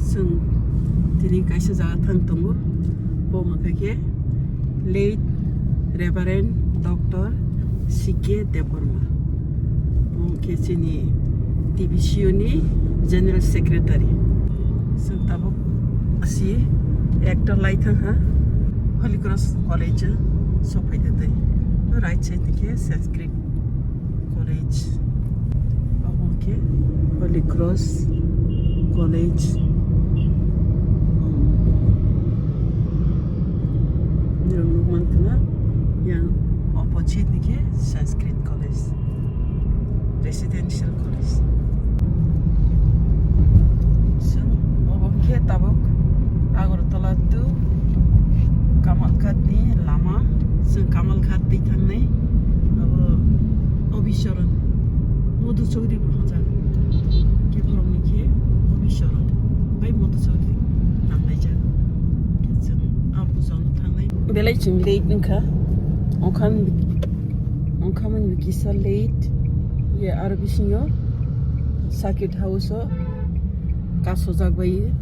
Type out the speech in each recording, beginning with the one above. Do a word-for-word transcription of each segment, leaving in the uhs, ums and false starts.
Chwng tini kaisa jaga thang tongo, bo hwnkha khe late Reverend Doctor C K Debbarma. Bo hwnkhe chini T B C U ni General Secretary. Chwng tabuk si ekta lai thang ha Holy Cross College o sophai de tei. Right side ni khe Sanskrit College. Obo khe Holy Cross College. Yang nukman khna, yang opposite ni khe Sanskrit College, Residential College. Chwng obo khe tabuk Agartala to Kamalghat ni lama. Chwng Kamalghat twi thangnai. Abo Obisoron, Modhu Chowdhury bo hwnjak. Khe borokni khe Obisoron bai Modhu Chowdhury namlaijak. Khe chwng a puja no thangnai. Belai chwng late wngkha. Ongkha, ongkha mani kisa late. Ye aro bisingo circuit house o kasojak bai.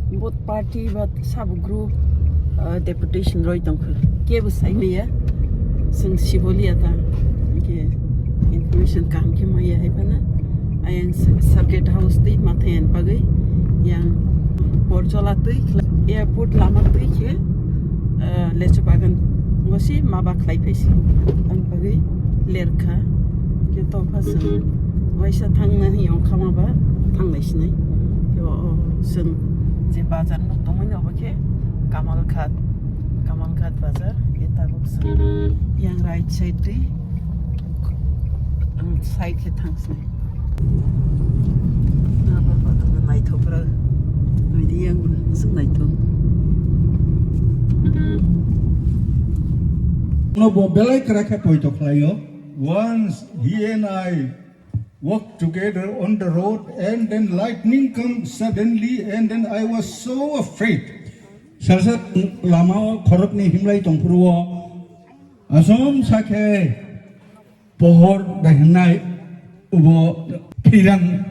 Both party ba sub group, uh, deputation roi tongkha. Kebo saimaya. Chwng siboliya ta. Hwnkhe information kaham khe maya hai phano. Ayang circuit house twi mathai ani bagwi. Yang Borjola twi airport lama twi khe, uh, Lechu Bagan gosi maba khlai phaisi. Ang bagwi lerkha. Khe tokha chwng waisa thangna hi ongkha maba thanglai sinai. Khe o, o, chwng je bazar no tongmani obo khe Kamalghat, Kamalghat bazar, e tabuk se. Yang right side twi, ang side khe thang sini. Abo photo bo naithok rw. Naidi yang bo, aswk naithok. No bo belai kwrak khe poito khlaio. Once he and I walked together on the road, and then lightning come suddenly, and then I was so afraid. Salsa lama o khorokni himlai tongphuru o, asom sakhe pohor daihnai ubo phirang,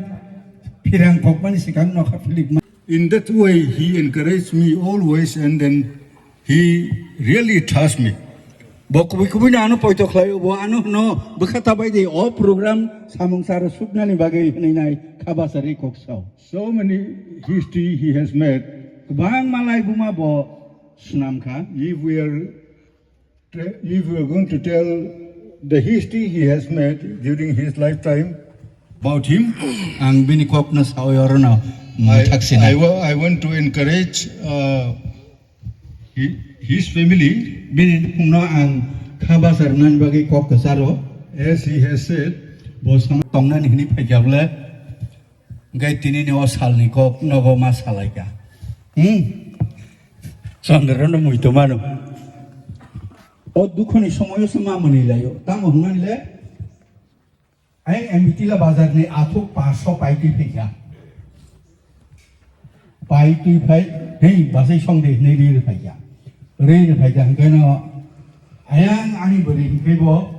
phirang kokmani sikang nokha philipma. In that way, he encouraged me always, and then he really trusts me. Bo kubui kubui no ano poito khlai, bo ano hwno bwkha ta bai di, o program samung saro suknani bagwi hwnwi nai kha bachari kok sao. So many history he has made. Kwbangma laibuma bo swnam kha. If we are, if we are going to tell the history he has made during his lifetime about him, ang bini kokno sawi orono I, muthak sina. I wa-, I want to encourage, uh, hi-, his family. Bini nukhungno ang kha bachar nani bagwi kok kwcharo. As he has said, bo sama tongnani hini phaikha bole. Hingke tini ni o salni kok nogo ma salaika. Hmm? Chandra no muitu mano. O dukhoni somoyo se ma mani layo. Tamo hwnmani le, ai M B T la bazar ni athuk paso paiti phaikha. Pai twi phai, hei, basai song de, nei ri ri phai ya. Ri ri phai ya, hingke no, ayang ani bwrwi hingke bo,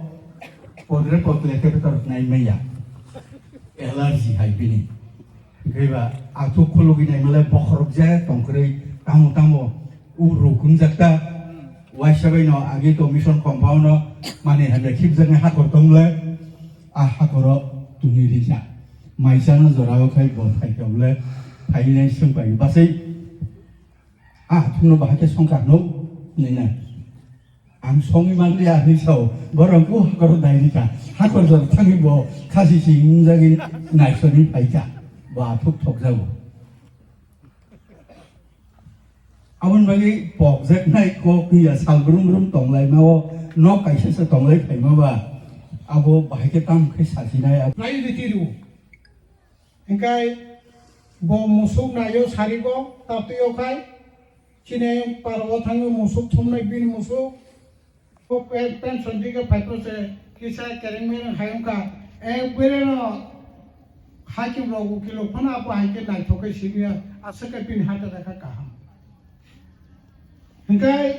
podre podle khe betor nai maya. Allergy hai bini. Hingke ba, athuk khulugwi nai male bokhorok je tongkrwi, tamo tamo, u rukun jakta. Waisa bai no, agi to mission compound no, mani hamya khibjaknai hakor tong le. A hakoro tuni risa. Maisano jorao khai bo phaikha bole phainai swngpai basai. A thumno bahai khe songkha no nina. Ang songwi manliya hinwi sao. Borok bo hakoro dai rika. Hakor jora thangwi bo khasi si wngjagwi naisoni phaikha. Bo athuk thokjago. Aboni bagwi pokjaknai kok wngya sal brum brum tonglaima o nok kaisa se tonglai phaima ba abo bahai khe tamo khe sachinai. Nai riti rw. Hingkai bo musuk naio sarigo tatwi o khai chini para o thangwi musuk thumnai bini musuk. Ko pen, pension dige phaito se kisa kereng mereng hai wngkha. Ekbere no hakim rok ukil rok phano abo hai khe naithok khe simi aswk khe bini hata rekha kaham. Hingkai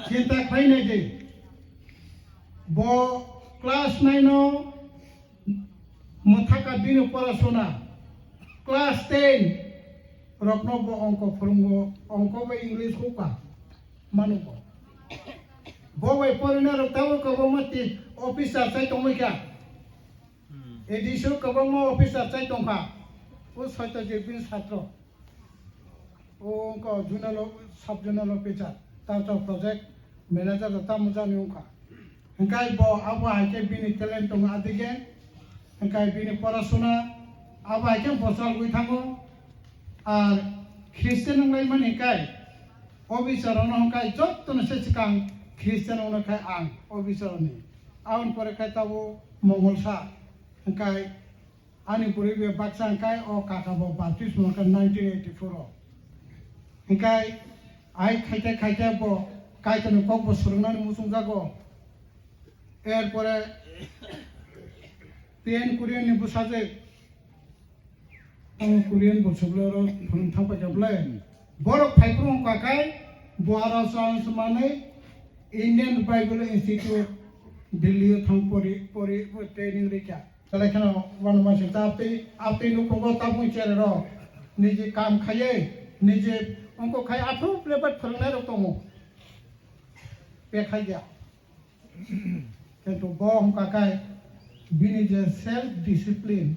chinta khlai nai di. Bo class nine o mwthaka bini porasona. Class ten Rokno bo ongko phwrwngo, ongko bai English hukha manugo. Bo bai porinai rok tabuk kwbangma ti officer chai tongwi kha. A D C o kwbangma officer chai tongkha. O Satyajit bini satro. O ongko zonal o-, sub zonal officer, ta to project manager da tamo jani wngkha. Hingkai bo abo hai khe bini talent tongo adige. Hingkai bini porasuna abo hai khe bochal gwi thango. Ar Christian wnglaimani hingkai o bicharo no hingkai jotto no se swkang Christian wngno khai ang o bicharo ni. Aboni pore khai tabo Mongolsa hingkai Ani poribe baksa hingkai o kaka bo baptismo kha nineteen eighty-four o. Hingkai ai khaite khaite bo Kaitorni kok bo swrwngnani muchungjago. Erpore P N Kurian ni bwsajwk, ang Kurian bo chwbwlaro phwrwng thangpai kha bwle. Borok phaiphuru wngkha khai bo aro chance manwi Indian Bible Institute Delhi o thang pori, pori, training rikha. Belai kheno wano masa ta tei, a tei nukhungo tabuk cherero niji kam khaiye, niji ongko khai aphuru private phwrwngnai rok tongo. Pe khai ya. Kintu bo hwnkha khai bini je self discipline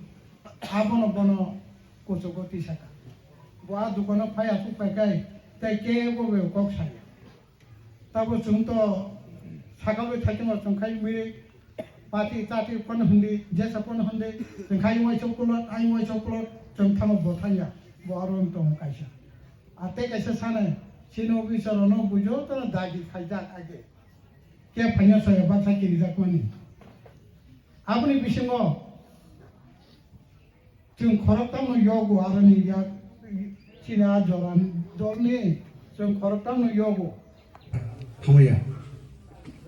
abono bono kuchugo tisaka. Bo a dukano phai asuk pai khai tei kebo be kok saya. Tabo chwng to sakal bai thaitwma chwng khai miri pati tati phano hindi, jesa phano hindi, chwng khai wai chok kulot, ai wai chok kulot, chwng thano bo thangya, bo aro wng tongo kaisa. A tei kaisa sanai, chini officer rokno bujo tano dagi khaijak age. Khe phaina saya baksa kirijak mani. Aboni bisingo Chwng khoroktham no yogo, aroni yak chini a jora dolni chwng khoroktham no yogo. Hamaya.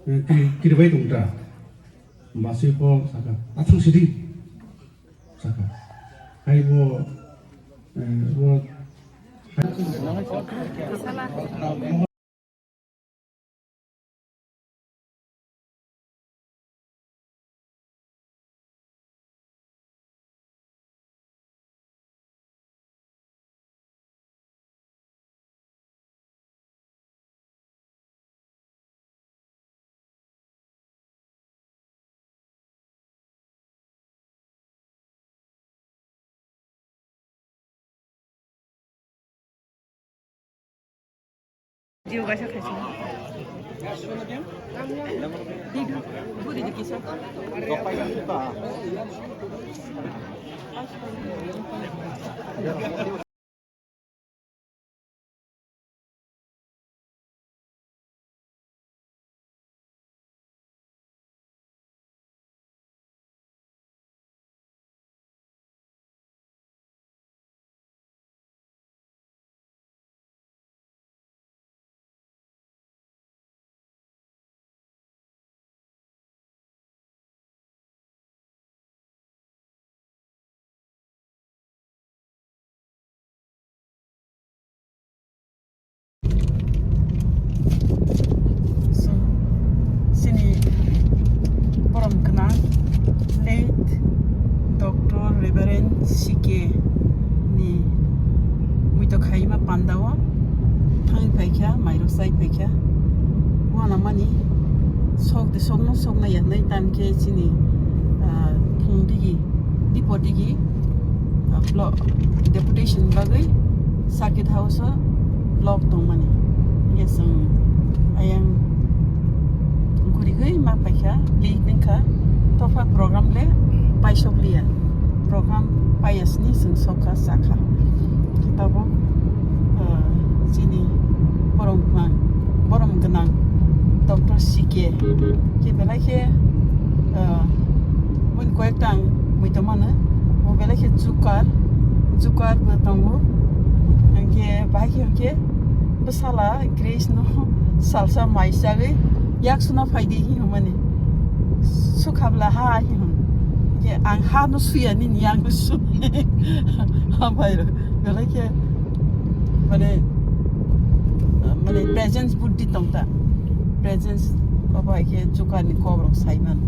Eh, kiri, kiri bai tong ta. Basui po saka. Athang sidi. Saka. Hai bo, eh, bo. Video kaisa khaisi. Video, budi di kisa. So, chini borom gwnang late Doctor Reverend C K ni muitok khaima pandao thangwi phaikha, mairok chai phaikha. Uanamani sok de sokno sokna yaknai tamkhe chini, ah, phung digi, dipo digi, ah, block deputation bagwi circuit house o block tongmani. Hingke chwng ayang gurigwi ma paikha, late wngkha, topha program le paisok liya. Program paiya sini chwng sokha, sakha. Khe tabuk, ah, chini borom gwnang, borom gwnang Doctor C K. Khe belai khe, ah, boni koyekta ang muitu mano. Bo belai khe jukar, jukar bo tongo. Hingke bahai khe hingke bwsala Grace no salsa mai chagwi yak suna phaidi hinwi hwnmani. Sukhabla ha hinwi hwn. Hingke ang ha no suya nini yak no su. Hambai rw. Belai khe mane, mane presence buddhi tongta. Presence obo hai khe jukar ni kok rok saiman.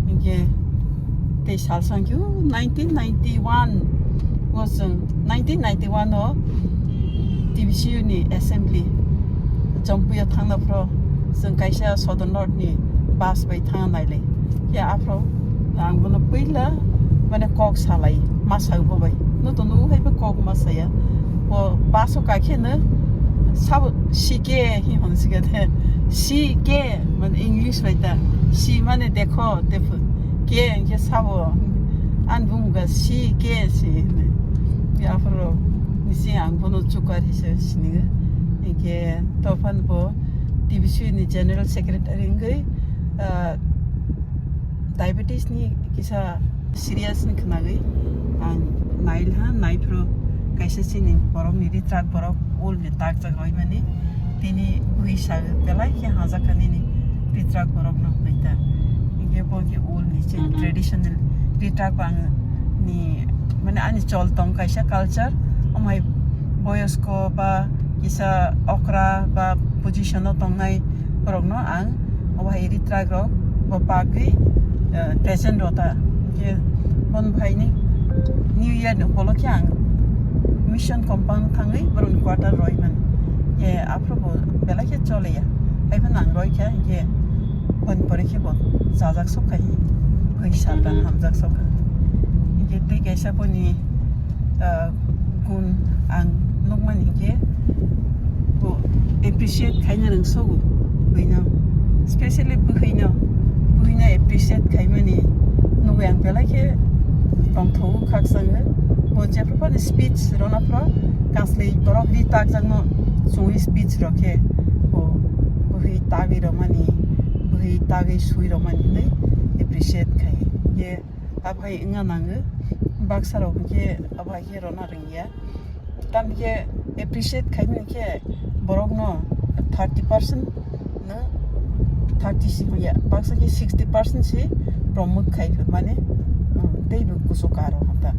Hingke tei salsa hingke nineteen ninety-one o chwng, nineteen ninety-one o T B C U ni assembly Jampuya thangna phro chwng kaisa Southern Road ni bus bai thangna nailai. Ya aphro ang bono puila mane kok salai, ma sa bo bai. No to no hai ba kok ma saya. Bo bus o kakhe no sabo C K hi hon siga de. C K mane English bai ta. C mane dekho, te phu-, K hwnkhe sabo. An bumuga C K si. Ya aphro nisi ang bono chukar hisa siniga. Hingke tophan bo T B C ni General Secretary wngwi, ah, diabetes ni kisa serious ni khnagwi ang nailha, naiphro kaisa chini borok ni ritrak borok ul ni takjak roimani tini bwisa belai khe hajak kha nini ritrak borok no hwnwi ta. Hingke bo khe ul ni chini traditional ritrak bang ni mane ani chol tong kaisa culture, omai boyosko ba kisa okra ba position o tongnai borok no ang obo hai ritrak rok bo bagwi, eh, present rota. Hingke bon bhai ni New Year ni upolokhe ang mission compound thangwi borok ni quarter roi mani. Hingke aphuru bo belai khe chole ya. Hai phano ang roi kha hingke bon pore khe bo chajak sok khai. Phai sal dan hamjak sok khai. Hingke tei kaisa boni ah, gun ang nukmani hinkhe bo appreciate khaina rwngsogo buino, specially bwhwino, bwhwino appreciate khaimani nugwi ang belai khe tongthogo khakchangwi. Bo jephru phano speech rwna phro kansli borok ri takjakno chumui speech rwkhe bo bwhwi tagwi rwmani, bwhwi tagwi swi rwmani hinwi appreciate khai. Ye Abo hai wngna nango. Baksa rok hwnkhe abo hai khe rwna rwngya. Tamokhe appreciate khaimani khe borokno thirty percent no, thirty si ya, baksa khe sixty percent si promote khai khe mane, um, teibo kusu karo hwnta.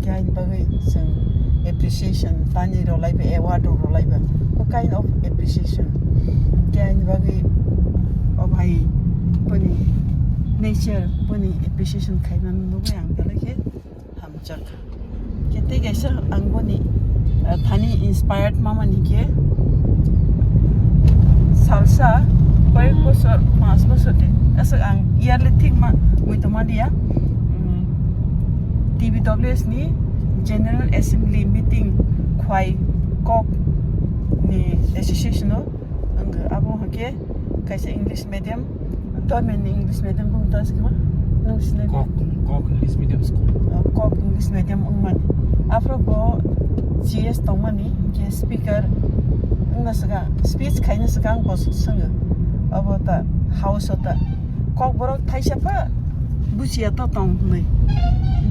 Khe haini bagwi chwng appreciation tani rwlaiba, award rok rwlaiba, bo kind of appreciation. Khe haini bagwi o bhai boni nature, boni appreciation khaimani nugwi ang belai khe hamjak. Khe tei kaisa ang boni, ah, thani inspired mamani khe salsa koyek bosor, mas bosor de aswk ang yearly thik ma mui tongma dia. Mm, T B W S ni General Assembly meeting khwai kok ni association o ang abo hake kaisa English medium, dormen ni English medium bung ta sikima nung sinai. Kok, Kok English Medium School. Oh, Kok English Medium wngmani. Afro bo G S tongmani, hingke speaker wngna swkang, speech khaina swkang bo swngo. Abo ta house o ta. Kokborok thaisa pha buchiya to tong hinwi.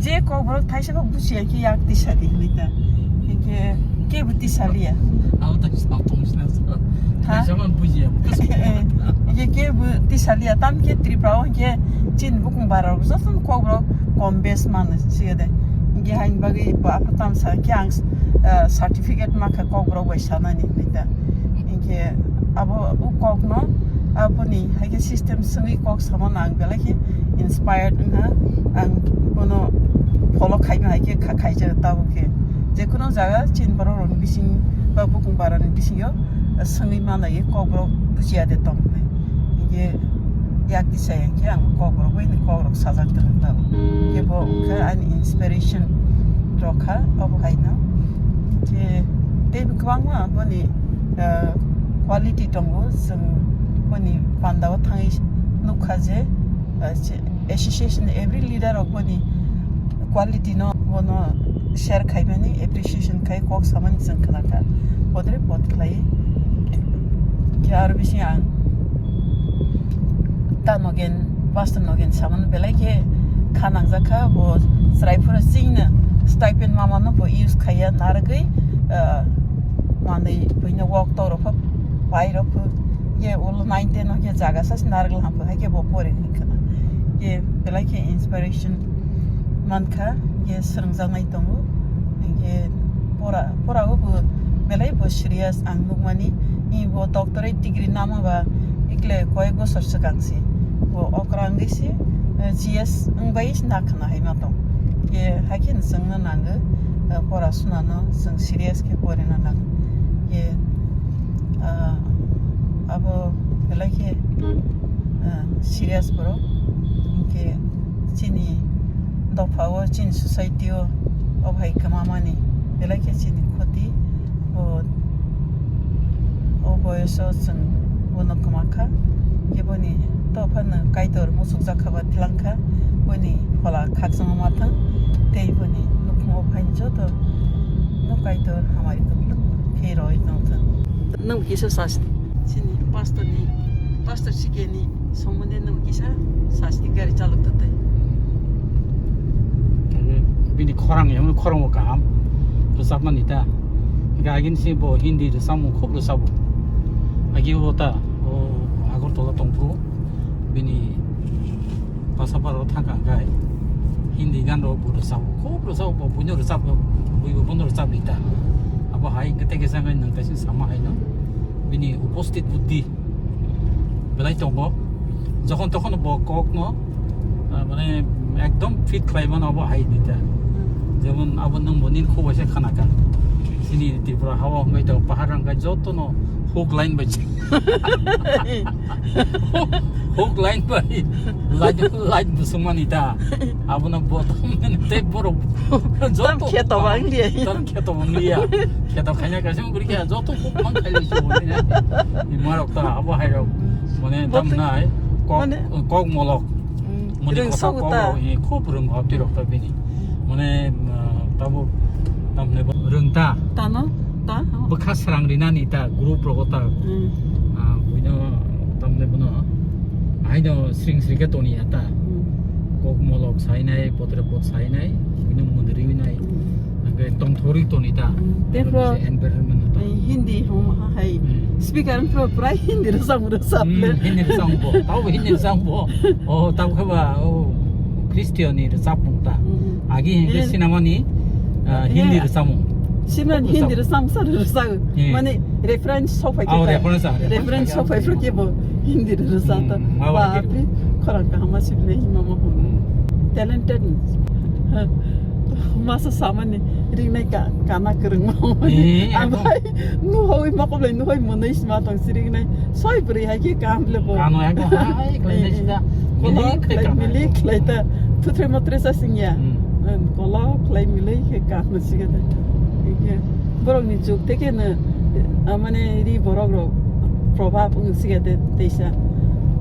Je kokborok thaisa pha buchiya khe yak tisa di hinwi ta. Hingke kebo tisa liya. Abo ta kisa tong sina sa. Ha? Thaisa man buchiya. Eh, eh. Hingke kebo tisa liya. Tam khe Tripura o hingke chin bukung bara rok joto kokborok kom bes mano siya de. Hingke hain bagwi bo afro tam sa khe ang, eh, certificate ma kha kokborok bai sanani hinwi ta. Hingke abo u kokno aboni haikhe system swngwi kok samano ang belai khe inspired wngkha. Ang bono follow khaima haikhe kha khaijak tabuk khe. Jekhuno jaga chin borok rokni bising ba bukung barani bisingo swngwi manlaiwi kokborok buchiya de tong hinwi. Hingke yak tisai hingke ang kokborok bai ni kokrok sajak tongo tabuk. Hingke bo wngkha ani inspiration rok kha obo haino. Hingke teibo kwbangma boni, ah, quality tongo, chwng boni panda o thangwi nukha je, ah, association every leader rok boni quality no bono share khaimani, appreciation khai kok samani chwng khnakha. Bodre bod khlai khe aro bisi ang ta nogen, pastor nogen samani belai khe kha nangjak kha. Bo chwrai phura chini stipend mamano bo use khaiya narwgwi, ah, manwi buino wok torok pho pai rok pho ye ulo nine ten o khe jaga sasi narwgwi ham pho hai khe bo pore hinkhana. Ye belai khe inspiration mankha, hingke swrwngjaknai tongo, hingke pora, pora o bo belai bo serious ang nukmani. Ni bo doctorate degree nama ba ikle koyek bosor swkang se bo okra wngwi se, eh, G S wngbai se nakhwna hai ma tong. Hingke haikhe no chwngno nango, eh, pora sunano chwng serious khe porina nango. Ye, ah, abo belai khe, ah, serious borok. Hinkhe chini dopha o, chini society o, o bai kwmamani belai khe chini khoti. O, o boyoso chwng bono kwma kha. Hinkhe boni dophano Kaitor muchukjak kha ba tlang kha. Boni phola khakchangma thang tei boni nukhungo phaini joto no Kaitor hamari kwplwng khe roi tong thang. Nwng kisa sas chini pastor ni, pastor sikeni sombonde nwng kisa sas ni gari chalok ta tai. Bini khorang yang khorang o kaham rwchapmani ta. Hinkhe agini si bo Hindi rwchapmung khub rwchapo. Agi o ta o Agartala tongphuru bini Pasaparo thangkha hwnkhe Hindi gan rok bo rwchapmung khub rwchapo, bo buino rwchapmung, buibo bono rwchapli ta. Abo hai kete kesa wngkha nwng taising sama haino bini uposthit buddhi belai tongo. Jokhon tokhon bo kokno, ah, mane ekdom fit khlai mano abo hai ni ta. Jemon abo nwng bo nini khuk bai se khana kha. Chini Tripura ha o wngwi tongo, pahar wngkha jotono hook line bai se. Hook line bai light, light bwswngmani ta. Abono bo tei borok joto kheto bang liya. Tam kheto bang liya. Kheto khaina kaisa guri khe joto hook man khai liya. Ni marok ta abo hai rok. Mane tam nai kok, mane kok molok. Mm, muni kotha rwngsogo kok ta. Rok, eh, khub rwngo abdi rok ta bini. Mane, ah, tabuk tamne bo rwng ta. Tano, ta, oh. Bwkha srang rinani ta group rogo ta. Mm. Ah, buino tamne bono. Aino sring sring khe toni ya ta. Mm. Kok molok sainai, potre pot sainai, buino mundri nai. Mm. Hingke tongthorwi toni ta. Mm. Tei aro bro, bisi environment ta. Eh, Hindi hum hai. Mm. Speaker pro prai Hindi rwchap rwchap le. Mm, Hindi rwchap bo. Tabo Hindi rwchap bo. Oh, tabo khe ba, oh, Christian ni rwchapmung ta. Mm. Agi hingke eh, cinema ni, ah, eh, Hindi rwchapmung. Cinema ni Hindi rwchap. Rwchap sa rwchap. Eh. Mane reference sok phai khe. Oh, reference, ah, reference phai sok phai khe bo Hindi rwchap ta. Mm, ma ba. Bapre, khorang kaham ma sibile hima ma hum. Mm. Talented. Masa samani ringnai ka, kana kwrwngma. Eh, abai, nuhoi makoblai nuhoi mwnwi sima tong siringnai. Soi bwrwi hai khe kam le bo. Kano hai bo, hai, khlai nai sida. Eh, eh. Kolok milik khlai khlai, kano milik hai bo. Khlai ta. Thutre matre sa singya. Hmm. Em, kolok khlai milik khe kano siga da. Iya. Borok ni juk te khe no, ah, mane ri borok rok probab wng siga de teisa.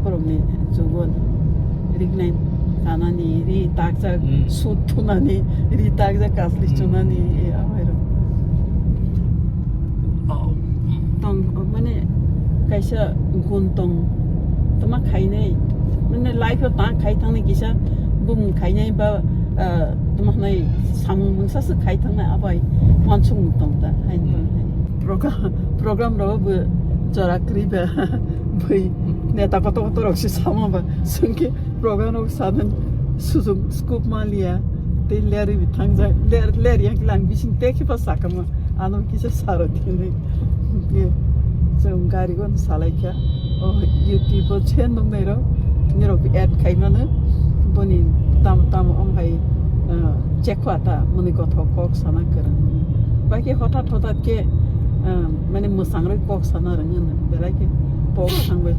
Borok ni jugo. Rignai kanani, ri takjak, hmm, sut thunani, ri takjak kasli, hmm, chunani, e, awairok. Oh. Tong, mane, kaisa gun tong, tama khainai, mane, life o ta khai thangnai kisa bumung khainai ba, ah, tama hanai samung mungsa se khai thangnai abai wansuk tong ta, hai, hmm, tong hai. Program, program rok bo jora kwrwi ba, bui neta kotor kotor rok se sama ba, sungke. Program rok sadan sujung scope ma liya, tei lerwi bi thangjak, ler, ler yang lang bising te khipa sakamo, ano kisa saro tini. Ye, chwng gari gon salai kha, o YouTube o chen nung nai rok, nirok bi add khai mano, boni tam tam om hai, ah, chekwa ta, muni kothok kok sana kwrwng. Bai khe hothat hothat khe, ah, mane mwsang rok kok sana rwngno, belai khe kok sangbai.